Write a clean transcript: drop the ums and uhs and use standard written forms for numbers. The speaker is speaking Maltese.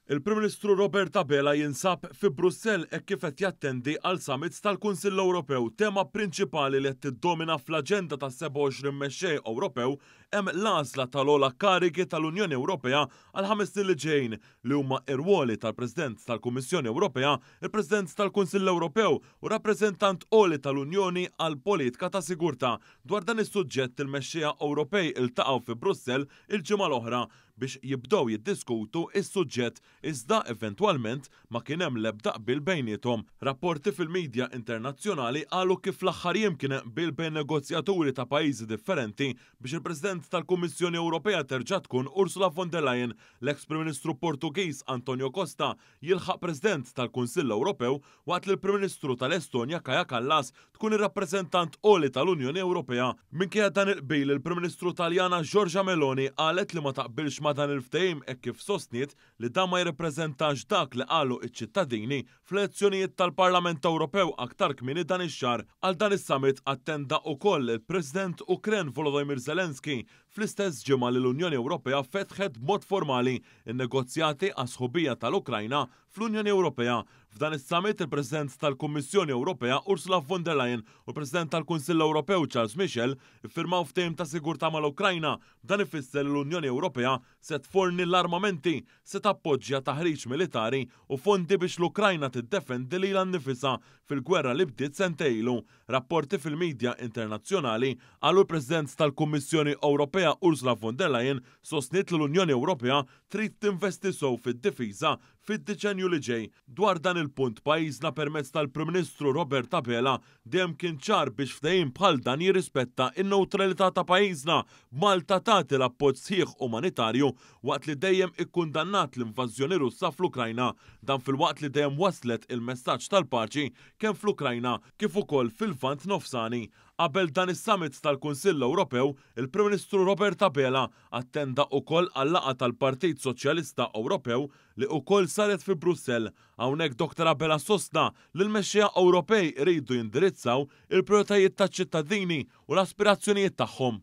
Il-Prim Ministru Robert Abela jinsab fi Brussell hekk kif qed jattendi għal summits tal-Kunsill Ewropew. Tema prinċipali li qed tiddomina fl-aġenda tas-27 mexxej Ewropew hemm l-għażla tal-ogħla karigi tal-Unjoni Ewropea għall-ħames snin li ġejjin li huma r-rwoli tal-President tal-Kummissjoni Ewropea, il-President tal-Kunsill Ewropew u Rappreżentant Għoli tal-Unjoni għall-Politika ta' Sigurtà. Dwar dan is-suġġett il-mexxejja Ewropej iltaqgħu fi Brussell il-ġimgħa l-oħra biex jibdew jiddiskutu s-suġġett iżda eventwalment ma kien hemm l-ebda qbil bejniethom. Rapporti fil-midja internazzjonali qalu kif fl-aħħar jiem kien hemm qbil bejn negozjaturi ta' pajjiżi differenti biex il-President tal-Kummissjoni Ewropea terġa' tkun Ursula von der Leyen. L-eks Prim Ministru Portugiż Antonio Costa jilħaq President tal-Kunsill Ewropew waqt li l-Prim Ministru tal-Estonja Kaja Kallas tkun ir-Rappreżentant Għoli tal-Unjoni Ewropea. Minkejja dan il-qbil, il-Prim Ministru Taljana Giorgia Meloni qalet li ma taqbilx ma' dan il-ftehim hekk kif sostniet li dan ma jirrappreżentax dak li qalu ċ-ċittadini fl-elezzjonijiet tal-Parlament Ewropew aktar kmieni dan ix-xahar. Għal dan is-summit attenda ukoll il-President Ukren Volodymyr Zelensky fl-istess ġimgħa li l-Unjoni Ewropea fetħet b'mod formali n-negozjati għas-sħubija tal-Ukrajna fl-Unjoni Ewropea. F'dan is-summit, il-President tal-Kummissjoni Ewropea Ursula von der Leyen u l-President tal-Kunsill Ewropew Charles Michel iffirmaw ftehim ta' sigurtà mal-Ukrajna. Dan ifisser li l-Unjoni Ewropea se tforni l-armamenti, se tappoġġja taħriġ militari u fondi biex l-Ukrajna tiddefendi lilha nnifisha fil-gwerra li bdiet sentejn ilu. Rapporti fil-midja internazzjonali qalu l-President tal-Kummissjoni Ewropea Ursula von der Leyen sostniet li l-Unjoni Ewropea trid tinvesti sew fid-difiża fid-deċennju li ġej. Dwar dan il-punt pajjiżna permezz tal-Prim Ministru Robert Abela dejjem kien ċar biex ftehim bħal dan jirrispetta n-newtralità ta' pajjiżna, b'Malta tagħti l-appoġġ sħiħ umanitarju waqt li dejjem ikkundannat l-invażjoni Russa fl-Ukrajna. Dan filwaqt li dejjem wasslet il-messaġġ tal-paċi kemm fl-Ukrajna kif ukoll fil-Lvant Nofsani. Qabel dan is-summit tal-Kunsill Ewropew, il-Prim Ministru Robert Abela Attenda ukoll għal-laqgħa tal-Partit Soċjalista Ewropew li ukoll saret fi Brussell. Hawnhekk Dottor Abela sostna li l-mexxejja Ewropej iridu jindirizzaw il-prijoritajiet taċ-ċittadini u l-aspirazzjonijiet tagħhom.